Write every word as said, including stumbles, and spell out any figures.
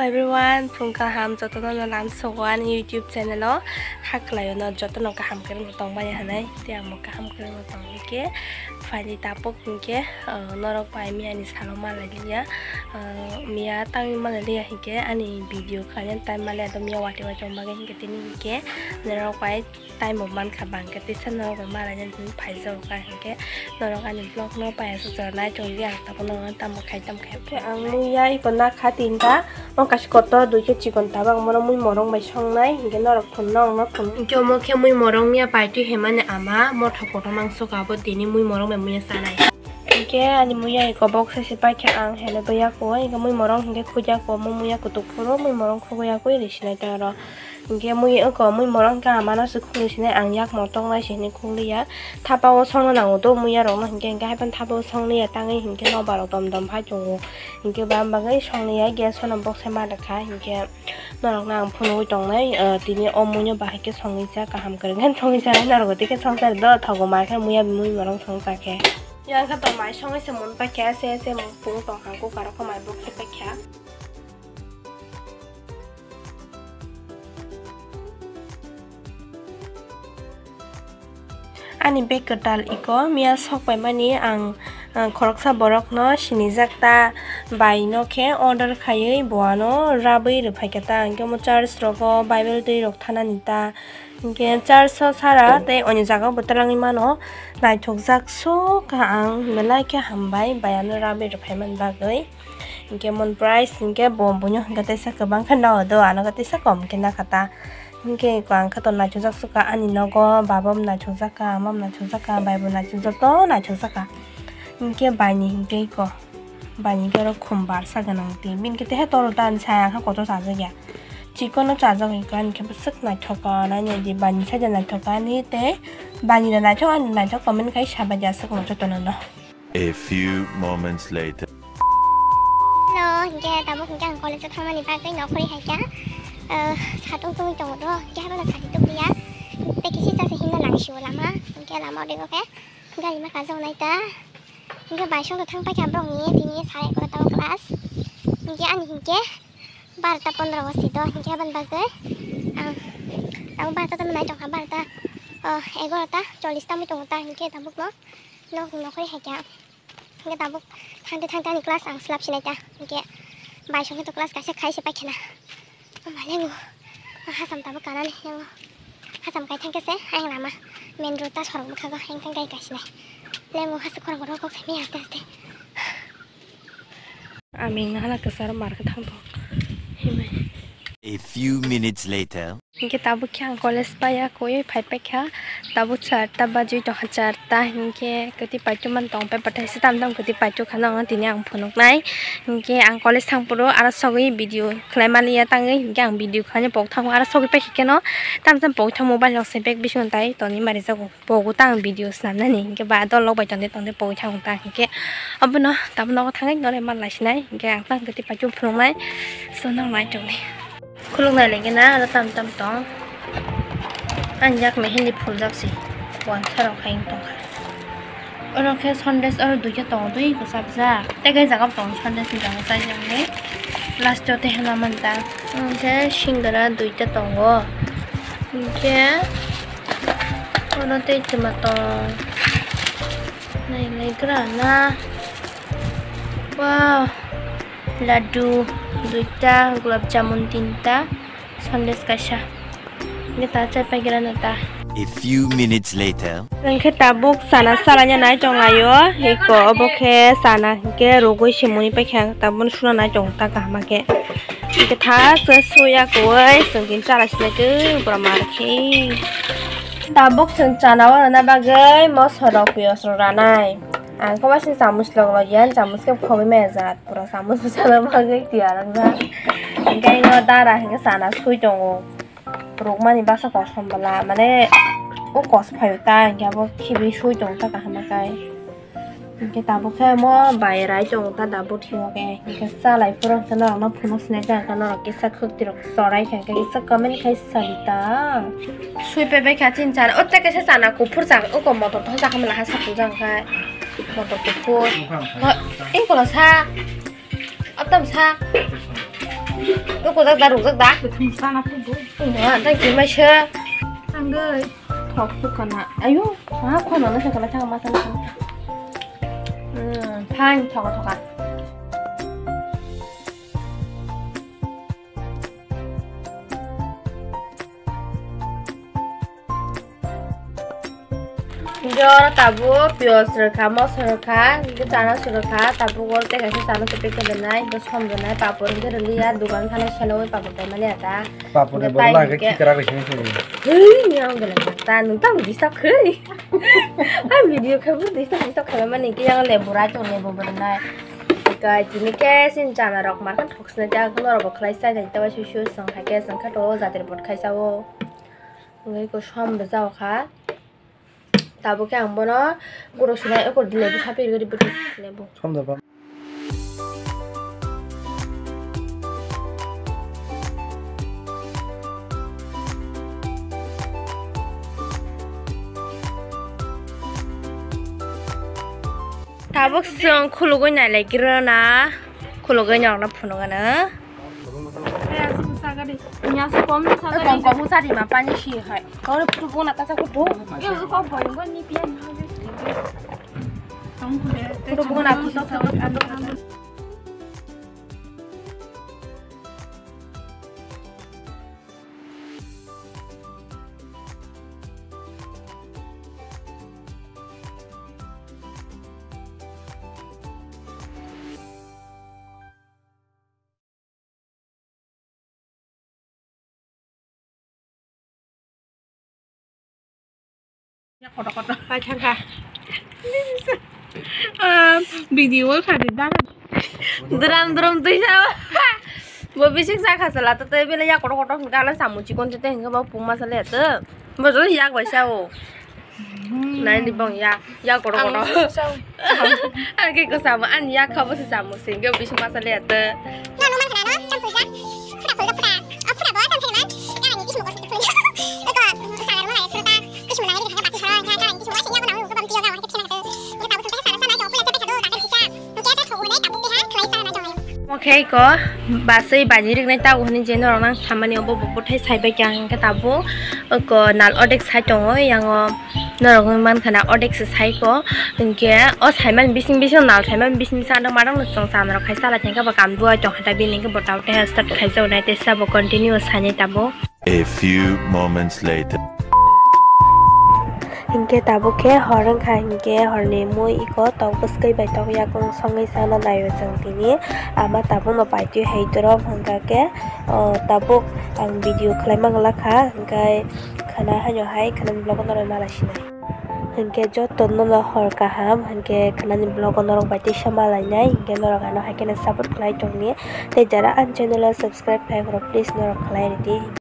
Everyone, phung kaham jotono no lam sogo ani YouTube channel o. Haklai no jotono kaham kwrwngno tongbai hinwi, tei ang bo kaham kwrwngno tong hinkhe phaidi tabuk hinkhe, ah, norok bai miyani salo malai liya, ah, miya tangwi malai liya hinkhe ani video khlaina time maliya, to miya watwi watwi tong bagwi hinkhe tini hinkhe norok bai time bo mankha bangkhe tisa norok bai malaina hinwi phaijago ka hinkhe norok ani vlog no paiya sujak nai tongdi ang tabuk norok tamo khai tamo khai. Khe ang muiya iko nakha tinta, o kaisa kotor dui khe chikon tabang bono mui morong bai songnai hinkhe norok phunno ang no phunuk. Hinkhe omo khe mui morong miya paitwi hemani ama motha kotor mangso ka bo tini mui morong bai muiya sanai. Hinkhe ani muiya iko bok sese paikha ang hene bwya ko hinkhe mui morong hinkhe khukya ko omo muiya kutuk phuru mui morong khukya ko iri sinai tei oro. Hinkhe mui wngkha mui morong kha amano se khukli sinai ang yakmo tongnai se hinwi khukliya. Thapa o songna nango do muiya rokno hinkhe hinkhe haiphano thapa o songliya tangwi hinkhe nobar rok dom dom phai tongo. Hinkhe bam bagwi songliya gas phano bokse ma rwkha hinkhe norokno ang phunugwi tongnai, ah, tini o muino bahai khe songwi cha kaham kwrwngkhe songwi chanai norok tei khe songchar do thogo ma khe muiya mui morong songcha khe. Yang khe to mai songwi se mun paikha se se pung tong hang kukar o khe mai bokse paikha. Ani bag kwtal iko miya sok paimani ang, ah, khoroksa borokno sinijak ta bai no khe order khaiwi boano rabwi rwphaikha ta hinkhe omo church rogo bible twi rok thanani ta hinkhe church o sara tei oni jaga bo twlangwi mano naithokjak sok kha ang belai khe hambai bai ano rabwi rwphaimani bagwi. Hinkhe mon price hinkhe bo buino hinkhe teisa kwbang khe no do, ano khe teisa kom khe nakha ta. Hinkhe ko ang khe to naithokjak sukha ani nogo, baba bo naithokjak kha, ama bo naithokjak kha, bai bo naithokjak, joto naithokjak kha. Hinkhe bai ni hinkhe ko, bai ni hinkhe oro khum barsa gwnang twi. Bini khe teha toro ta ani sai ang khe kotor chajak ya. Chikon no chajak hinkhe ani khe bwswk naithok kha, nai nai di bai ni sai da naithok kha ani tei bai ni da naithok ani naithok comment khai sabai di aswk no joto no no. A few moments later. Hello, hinkhe tabuk hinkhe ang college o thangmani bagwi nokhorwi hai kha. Eh, satung tungwi tongo do, hinkhe haino sari tubuya. Tei kisi chasa himna nang sio lama, hinkhe lama o dego khe gari ma kajak nai ta. Hinkhe bai songno thang paikha borokni tini sare egaroh ta o class. Hinkhe ani hinkhe barota pondro o si do, hinkhe aboni bagwi ang, ang barota tamo nai tongkha, barota, oh, egaroh ta chollish tamwi tongo ta, hinkhe tabukno nok nokhorwi hai kha. Hinkhe tabuk thangte thangte ani class ang slap sinai ta, hinkhe bai songkhe to class kaisa khai se paikha na. Ama lengo, ah, hasam tabuk kanani, lengo. Hasam kai thangkhe se, ayang lama main road ta sorok bwkhago, ayang thang kai kaisinai. Lengo, hasi khorang rok kok thangmi aste aste. Aming hala kwcharo mar khe thang tong. Himai. A few minutes later. Hinkhe tabuk khe ang college paiya, koi phai paikha. Tabuk charta bajwi tongkha, charta hinkhe kwtwi paitwi man tong, paper thaisa tam tam kwtwi paitwi kha, no tini ang phunuknai. Hinkhe ang college thang phuru aro sogwi video khlai maliya tangwi, hinkhe ang video khlaina pok thango, aro sogwi paikha keno tam tam pok thango, mobile rok se bag bisingo tai tonwi mari jago. Pogo ta ang video swnamnani, hinkhe ba dol rok bai tongde tongde pogwi thangkha ta, hinkhe abono tabuk nogo thangwi noroi man laisinai, hinkhe ang tang kwtwi paitwi phunuknai, so norok nai tongdi. Khuluknai lengkhe na aro tam tam tong. Ang yak mehindi phuljak si, wansa rok hai wng tongkha. Oro khe sandesh aro duita tongo, twi bwchapjak. Tei khe jaga bo tongo sandesh ni jaga chaijaknai. Last o tei hwnna man ta. Hinkhe singara duita tongo. Hinkhe oro tei twma tong. Nailaigra na. Wow. Laddu duita, gulab jamun tinta, sandesh kaisa. Hinkhe ta chai paigira na ta. A few minutes later. Hinkhe tabuk chana salaina nai tonglaio. Hiko obo khe chana hinkhe rugwi simuni paikha tabukno suna nai tongo ta kaham khe. Hinkhe tha se suya koi chwng tini chala sinai khe bura mar khe. Tabuk chwng chana o rwna bagwi moso rok piyaj rok ranai. Ang khe waisa chamus lok lok ya, chamus khe khogwi maya jat, pura chamus bwsalo bagwi tiyar wngjak. Hinkhe ino dara hinkhe chana sui tongo. Rukmani baksa kosom bwla, mane o kos phaio ta, hinkhe abo khibi sui tongo ta kaham khe. Hinkhe tabuk khe omo bai rai tongo ta, tabuk thingo khe. Hinkhe chalai phuru hinkhe norokno phunuk sinai khe, hinkhe norok kisa khwktwirok chorai khe, hinkhe kisa comment khai sadi ta. Sui paibai kha chini chana. O tei kaisa chana kuphur chak, oko motor thok chakha mala ha sapung chang khai. Motor kuphur. Ho, tei kola sa. Otom sa. Nukujak da, rukjak da. Sana phudu. Wah, tang kimai se. Tangoi. Thok sukana. Ayo, ha, khona na sakana thang masa na. Hmm, fine, thoka thoka. Jor tabuk piyaj rwkha, moso rwkha, hwnkhe chana su rwkha, tabuk o tei kaisa chana su packet rwnai, hwnkhe som rwnai, papor hwnkhe rwliya, dogan thani selogwi papor paimani ata. Papor ni hwnkhe bodol tai hwnkhe khikra bai sini sini. Hei, yang belai ta, nwng tamo disturb khai. Ang video khai bo disturb, disturb khai mani hwnkhe yang lebu rai tong lebu bo rwnai. Hwnkhe tini khe sini chana rok markhe thok sinai ta, norok bo khlai sai nai ta, sui sui song hai khe song khe to jatri bot khai sa o. Hwnkhe ko som rwjak kha. Tabuk khe ang bono guro sunai eko lebu saphi rwgwi rw lebu. Som da ba. Tabuk chwng khulugwi nailai khe rwna, khulugwi norokno phunukgano. Kom kom sari ma pani si hai. Kau photo bona kasa photo. Photo bona photo. Kotor kotor. Paithangkha. Ah, video o khadi dara. Drum drum twi sa. Bo bisik sa kha sala to tei bele ya kotor kotor hwnkha la samu chikon tete hwnkha ba puma sale to. Bo jo yak bai sa o. Nai ni bong ya, ya kotor kotor. Ang ke ko samu an ya kha bo se samu singge bisik ma sale to. Oke ko basai bani riknai tabuk hwnwi je norok nang samani obo bo bwthai saibai kha hwnkhe tabuk oko nal odek sai tongo yango norok wngwi mankha na odek se sai ko hwnkhe o saimani bising bising nal saimani bising bising adang madang no chwng changrok khai chala thangkhe bo kam duai tongkha ta bini hwnkhe bo tabuk tei start khaijak nai tei sabo continue sainai tabuk. A few moments later. Hinkhe tabuk khe hor wngkha, hinkhe horni mui iko tok bwskwi bai tok yakung songwi sana naio chwng tini. Ama tabukno paitwi hai dorop hwnkha khe, o, tabuk ang video khwlaima glak kha, hinkhe khwna haino hai khwnani vlog-o norok malai sinai. Hinkhe jotono no hor kaham, hinkhe khwnani vlog-o norok bai teisa malainai, hinkhe norok ano hai kheno support khlai tongni. Tei jara ani channel-o subscribe khlai phuru please norok khlai rwdi.